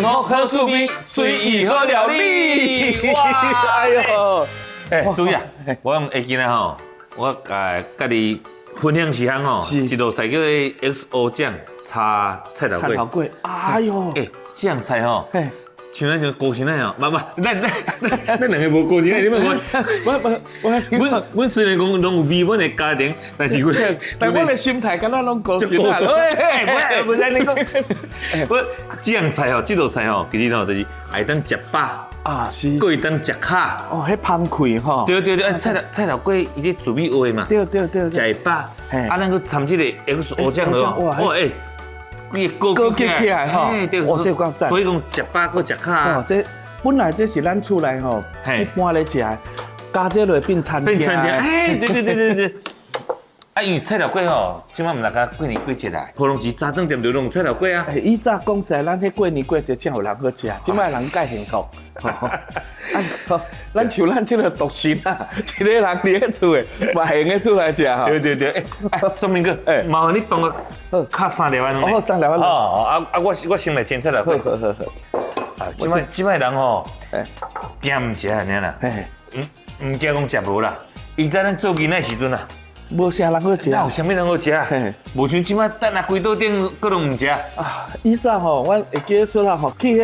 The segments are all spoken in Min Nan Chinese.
幸福好滋味，隨意好料理。哇！哎喲，哎，注意啊！我用會記咧吼，我家己分享一項吼，一道菜叫做 XO 醬炒菜頭粿。菜頭粿，哎喲，欸，這樣菜吼，像咱像高薪仔吼，無無，咱兩个無高薪仔，你問我，我我我，阮雖然講攏有美滿的家庭，但是阮，但阮的心態敢若攏高薪仔。喂，不是按呢講，我這樣菜吼，這道菜吼，其實吼就是會當食飽，啊是，閣會當食較。哦，彼芳氣吼。對對對，菜頭粿伊這滋味話嘛，對對對，食會飽。啊，咱閣摻這個 XO 醬落，哇欸，規個高級起來吼，哇，這夠讚。所以講食飽閣食較。哦，這本來這是咱厝內吼，一般咧食，加這落變餐廳。變餐廳，哎，對對對對對。啊，因為菜頭粿吼，這擺毋若共過年過節來，普通時早頓店就攏有菜頭粿啊。欸，以早講實在，咱彼過年過節才有人好食，這擺人蓋幸福。啊，好，咱像咱這個獨身啊，一個人佇咧厝的，嘛會用得出來食吼。對對對，欸，宗明哥，欸，麻煩你幫我敲三粒仔卵。哦，三粒仔卵。哦，啊啊，我先來煎菜頭粿。好好好。啊，這擺人吼，驚毋食按呢啦。毋驚講食無啦。以前咱做囡仔時陣啊，無啥人好食。哪有啥物人好食？無像這擺等啊，規桌頂閣攏毋食。啊，以前吼，阮會記得出來吼，去彼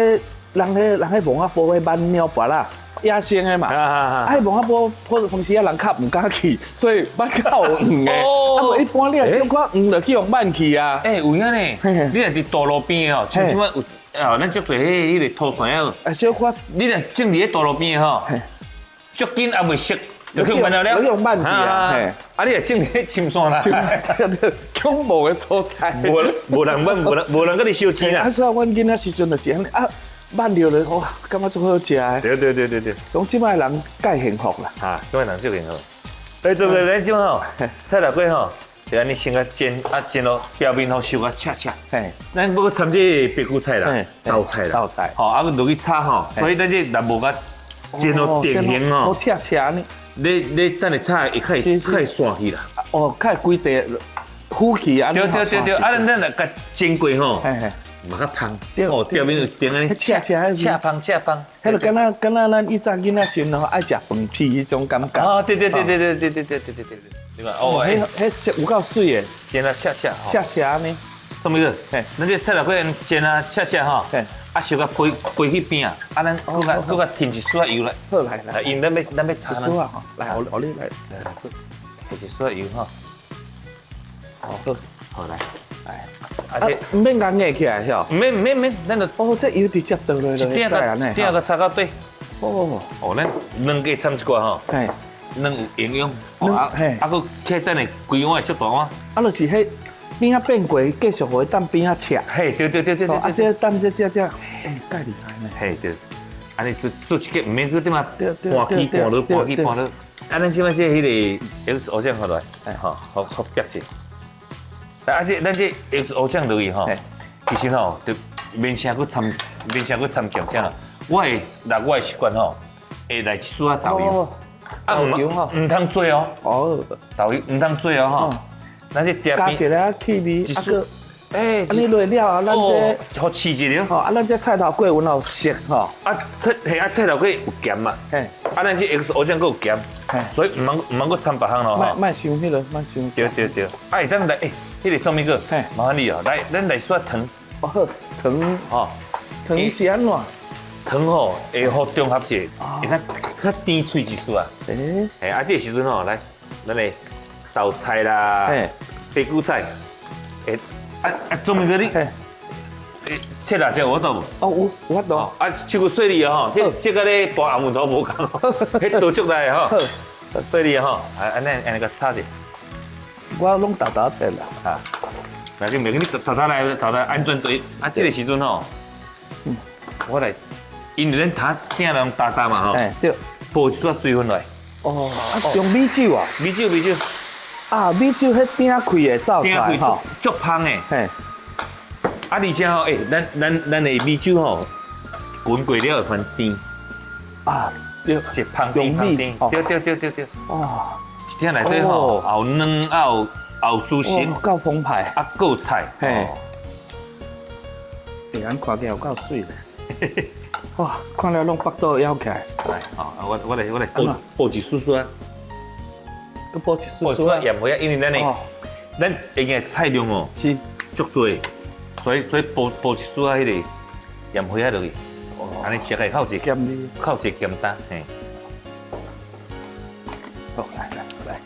人彼墓仔埔彼挽鳥菝仔，野生的嘛。啊，彼墓仔埔普通時仔人較毋敢去，所以挽較有黃的。啊，無一般你若小可黃就去予挽去啊。欸，有影呢。你若佇大路邊吼，像這擺有啊，咱足濟彼個土山仔。啊，小可。你若種佇咧大路邊吼，足緊猶未熟，就去挽了了。就去挽去啊！啊，你若種佇咧深山啦，恐怖的所在。無人挽，無人佮你相爭啦。啊，所以阮囡仔時陣就是按呢啊，挽著咧，哇，感覺足好食的。對對對對對。講這擺人蓋幸福啦。哈，這擺人足幸福。欸，這個咱這擺吼，菜頭粿吼，就按呢先共煎，啊煎予表面吼燒甲赤赤。咱欲閣摻這個白韭菜啦、豆菜啦。豆菜。吼，啊，閣落去炒吼，所以咱這若無共煎予定型吼。好赤赤按呢。你等下炒會較會散去啦。哦，較會規塊糊去按呢。對對對對，啊，咱若共煎過吼，嘛較芳。哦，表面有一點按呢赤赤赤芳赤芳。彼就敢若咱以前囡仔時吼愛食飯麩彼種感覺。哦，對對對對對對對對對對對。對吧？哦，彼色有夠媠的，煎啊赤赤赤赤按呢。什麼意思？咱這菜頭粿煎啊赤赤吼。啊，燒共飛飛去邊啊！啊，咱閣共添一絲仔油來。好來來，因為咱欲炒呢。來，我你來。添一絲仔油吼。好，好來，來。啊，毋免共壓起來是？毋免毋免免，咱就哦，這油直接倒落來，一點共一點共炒到底。哦，哦，咱卵加摻一寡吼。卵有營養。啊啊，閣起等下規碗會足大碗。啊，就是彼。邊仔變過，繼續予伊當邊仔赤。嘿，對對對對對。啊，這等這這這，欸，蓋厲害呢。嘿，對。按呢做做一個，毋免閣點啊，盤起盤落，盤起盤落。啊，咱這擺這彼個 XO 醬落來，哎吼，好好煏者。啊，這咱這 XO 醬落去吼，其實吼，就免啥閣摻，免啥閣摻鹹醬啦。我會，若我的習慣吼，會來一絲仔豆油。啊，豆油吼，毋通濟哦。哦。豆油毋通濟哦吼。咱這加一个氣味，啊閣，欸，按呢落了啊，咱這好試一下吼，啊，咱這菜頭粿有有色吼，啊菜嘿啊菜頭粿有鹹嘛，嘿，啊咱這 XO 醬閣有鹹，所以毋通閣摻別項咯吼。莫傷彼个，莫傷。對對對，啊會當來欸，彼个創物哥，麻煩你哦，來咱來刷糖。哦好，糖吼，糖是按怎？糖吼會予中和者，會較較甜喙一絲啊。欸，嘿啊這個時陣吼，來，咱來。豆菜啦，白韭菜，欸，啊啊，宗明哥你，切辣椒有法度無？哦，有法度。啊，手閣細膩哦吼，這這佮咧拔紅芋頭無仝，彼刀足利吼，細膩吼，啊，按呢按呢共炒者。我攏沓沓切啦，啊，袂要緊袂要緊，你沓沓來沓沓安全對。啊，這個時陣吼，我來，因為咱頭鼎人焦焦嘛吼，對，煲一撮水分來。哦，啊，用米酒啊？米酒米酒。啊，米酒彼鼎氣會走出來吼，足芳的。嘿。啊，而且吼，欸，咱的米酒吼，滾過了會番甜。啊，對，是芳甜芳甜。對對對對對。哦，一鼎內底吼，有卵，也有豬肉，夠澎湃。啊，閣有菜。嘿。欸，按看起來有夠媠咧。哇，看了攏腹肚枵起來。來，好，我來補一絲絲啊，閣補一絲絲啊鹽花啊，因為咱的咱會用的菜量哦，是足濟，所以補一絲啊，彼个鹽花仔落去，按呢食會較有一個鹹味，較有一個鹹淡，嘿。好，來來來。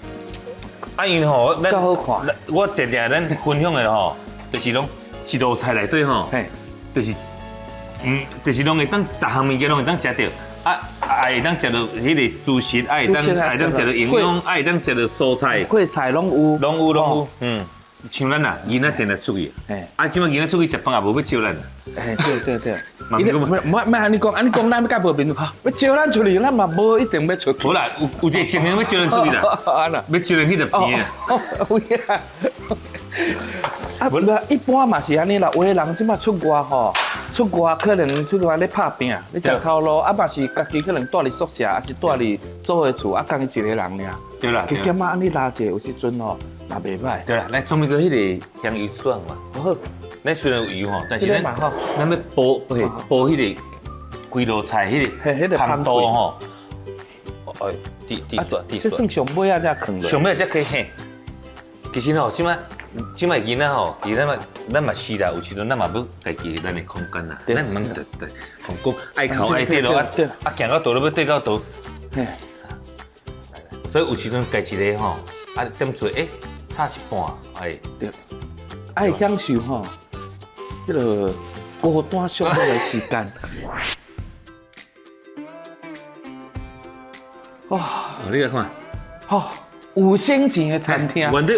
啊，因為吼，咱較好看。我定定咱分享的吼，就是攏一道菜內底吼，就是，就是攏會當逐項物件攏會當食著，啊，會當食著彼个主食，啊，會當食著營養，啊，會當食著蔬菜，配菜攏有，攏有攏有，像咱啊，囡仔定定出去，啊，這擺囡仔出去食飯也無欲招咱。哎，對對對。莫莫按呢講，按呢講咱欲較無面子，欲招咱出去，咱嘛無一定欲出去。無啦，有一個情形欲招咱出去啦，欲招咱去就邊啊。有影。啊，無一般嘛是按呢啦，有的人這擺出外吼，出外可能出外咧拍拚，咧食頭路，啊嘛是家己可能蹛佇宿舍，抑是蹛佇租的厝，啊，仝伊一個人爾。對啦。加減仔按呢拉者，有時陣吼嘛袂䆀。對啦，來聰明哥，彼個香油蒜嘛。好。咱雖然有油吼，但是咱咱欲煲不是煲彼個規道菜，彼個香肚吼。哎，滴滴蒜，滴蒜。這算上尾仔才囥落。上尾才可以嘿。其實吼，這擺囡仔吼，其實咱嘛是啦，有時陣咱嘛欲家己咱的空間啦，咱毋通特特講愛哭愛跌落啊，啊行到佗落欲跌到佗。所以有時陣家一個吼，啊點做欸，炒一半，哎。對。愛享受吼，彼个孤單寂寞的時間。哇！你來看，吼，有省錢的餐廳。原底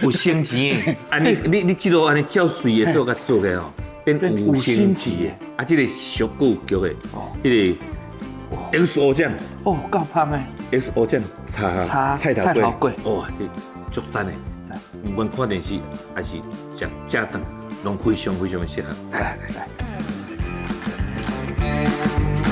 有省錢的，啊你這路按呢照媠的做共做的吼，變有省錢的。啊，這個俗語叫的，彼个 XO 醬。哦，夠香的。 XO 醬炒菜頭粿。哇，這足讚的。不管看電視還是食正頓，攏非常非常的適合。來來來。